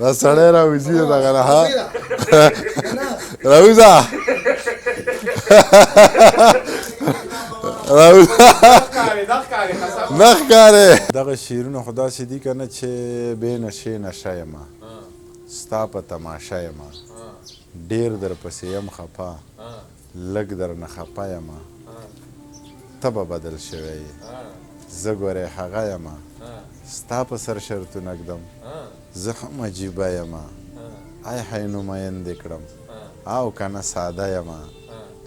دا سړی راوځي دغه نه، ها راوځه راوځه، نه ښکارې. دغه شعرونه خو داسې دي که نه چې بې نشې نشه یمه، ستا په تماشه یمه، ډېر درپسې یم خپه، لږ درنه خپه یمه، ته به بدل شوی یې، زه ګورې هغه یمه، ستا په سر شرطونه ږدم، زه هم عجیبه یمه، آی های نو مین دې کړم او که نه ساده یمه،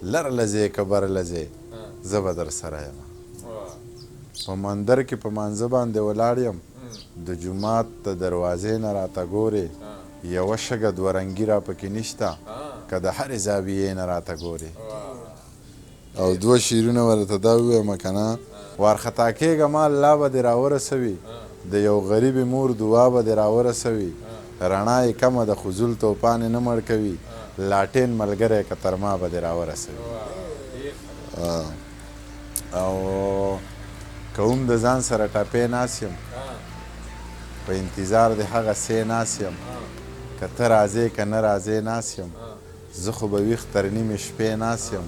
لر له ځې که بر له ځې زه به در سره یمه. په مندر کې په مانځه باندې ولاړ یم، د جومات د دروازې نه راته ګورې، یوه شګه دوه رنګي را پکې نشته که د هرې زاویې نه راته ګورې. او دوه شعرونه ورته دا ووایم که نه، وارخطا کېږه مه الله به دې راورسوي، د یو غریبې مور دعا به دې راورسوي، رڼا یې کمه ده خو زول توپان یې نه مړ کوي، لاټین ملګری که تر ما به دې راورسوي. او که هم د ځان سره ټپې ناست یم، په انتظار د هغه څۀ ناست یم، که ته راځې که نه راځې ناست یم، زه خو به ویښ تر نیمې شپې ناست یم،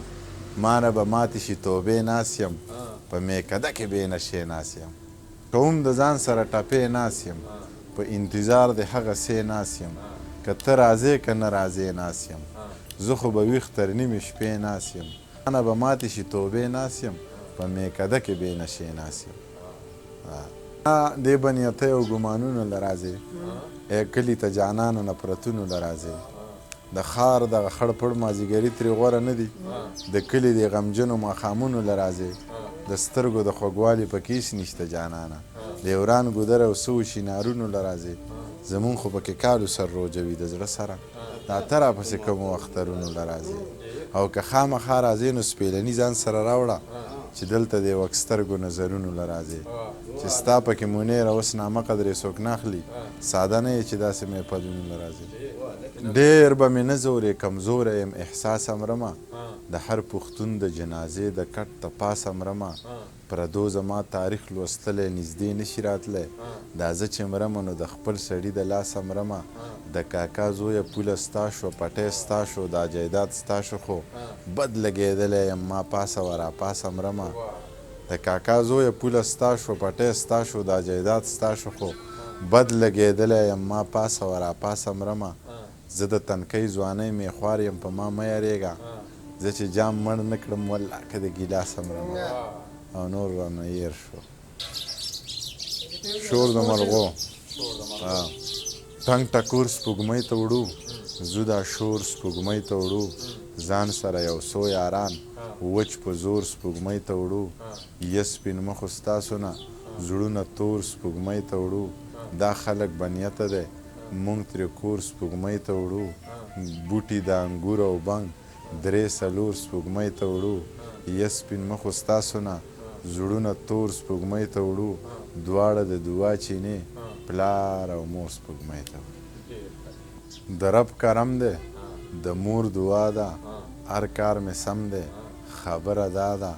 مانه به ماتې شي توبې ناست یم، په میکده کې بې نشې ناست یم. که هم د ځان سره ټپې ناست یم، په انتظار د هغه څۀ ناست یم، که ته راځې که نه راځې ناست یم، زه خو به ویښ تر نیمې شپې ناست یم، مانه به ماتې شي توبې ناست یم، په میکده کې بې نشې ناست یم. دې بنیتۍ او ګمانونو له راځې، ای کلي ته جانانه نفرتونو له راځې، د ښار دغه خړ پړ مازیګري ترې غوره نه دي، د کلي دې غمجنو ماښامونو له راځې، د سترګو د خوږوالي پکې هېڅ نشته جانانه، د وران ګودر او سوو چینارونو له راځې، زمونږ خو پکې کالو سر روژه وي د زړه سره، دا ته راپسې کومو اخترونو له راځې، او که خامخا راځې نو سپېلني ځان سره راوړه، چې دلته د وک سترګو نظرونو له راځې، چې ستا پکې مونېره اوس نامه قدرې څوک نه اخلي، ساده نه یې چې داسې محفلونو له راځې. ډېر به مې نه ځورې کمزوری یم احساسه مرمه، د هر پښتون د جنازې د کټ ته پاسه مرمه، پردو زما تاریخ لوستلی نږدې نشي راتلی، دا زه چې مرمه نو د خپل سړي د لاسه مرمه، د کاکا زویه پوله ستا شوه پټی ستا شو دا جایداد ستا شو خو بد لګېدلی یم ما پاسه وه راپاسه مرمه، د کاکا زویه پوله ستا شوه پټی ستا شو دا جایداد ستا شو خو بد لګېدلی یم ما پاسه وه راپاسه مرمه، زه د تنکۍ ځوانۍ میخوار یم په ما مه یریږه، زه چې جام مړ نه کړم والله که د ګیلاسه مرمه. او نور رانه هېر شو. شور د مرغو ټنګ ټکور سپوږمۍ ته وړو، ځو دا شور سپوږمۍ ته وړو، ځان سره یو څو یاران وچ په زور سپوږمۍ ته وړو، يه سپین مخو ستاسو نه زړونه تور سپوږمۍ ته وړو، دا خلک بنیته دی مونږ ترې کور سپوږمۍ ته وړو، بوټي د انګور او بنګ درې څلور سپوږمۍ ته وړو، يه سپین مخو ستاسو نه زړونه تور سپوږمۍ ته وړو، دواړه د دعا چینې پلار او مور سپوږمۍ ته وړو. د رب کرم دی د مور دعا ده، هر کار مې سم دی خبره دا ده،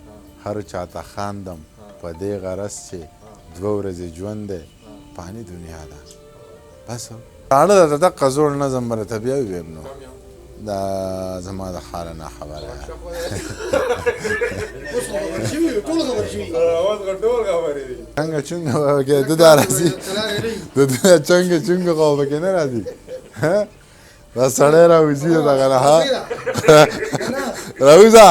هر چاته خاندم په دې غرض چې دوه ورځې ژوند دی پانی دنیا ده. بس اړه ده دقه زوړ نظم به راته بیا ووایم نو دا زما د حاله ناخبره ده. څنګه چونګه پکې د دا راځي، د ده چنګه چونګه خو پکې نه راځي. دا سړی راوځي دغه نه، ها راوځه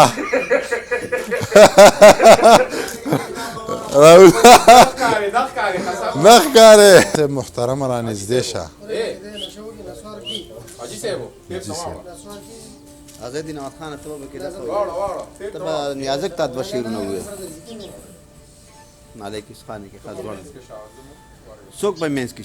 راوځه، نه ښکارې. محترمه رانږدې شه. ازادي نواز خان ته به کې ته به نیازک ته دوه شعرونه ووایې. مالک خان کې خاص څوک به منځ کې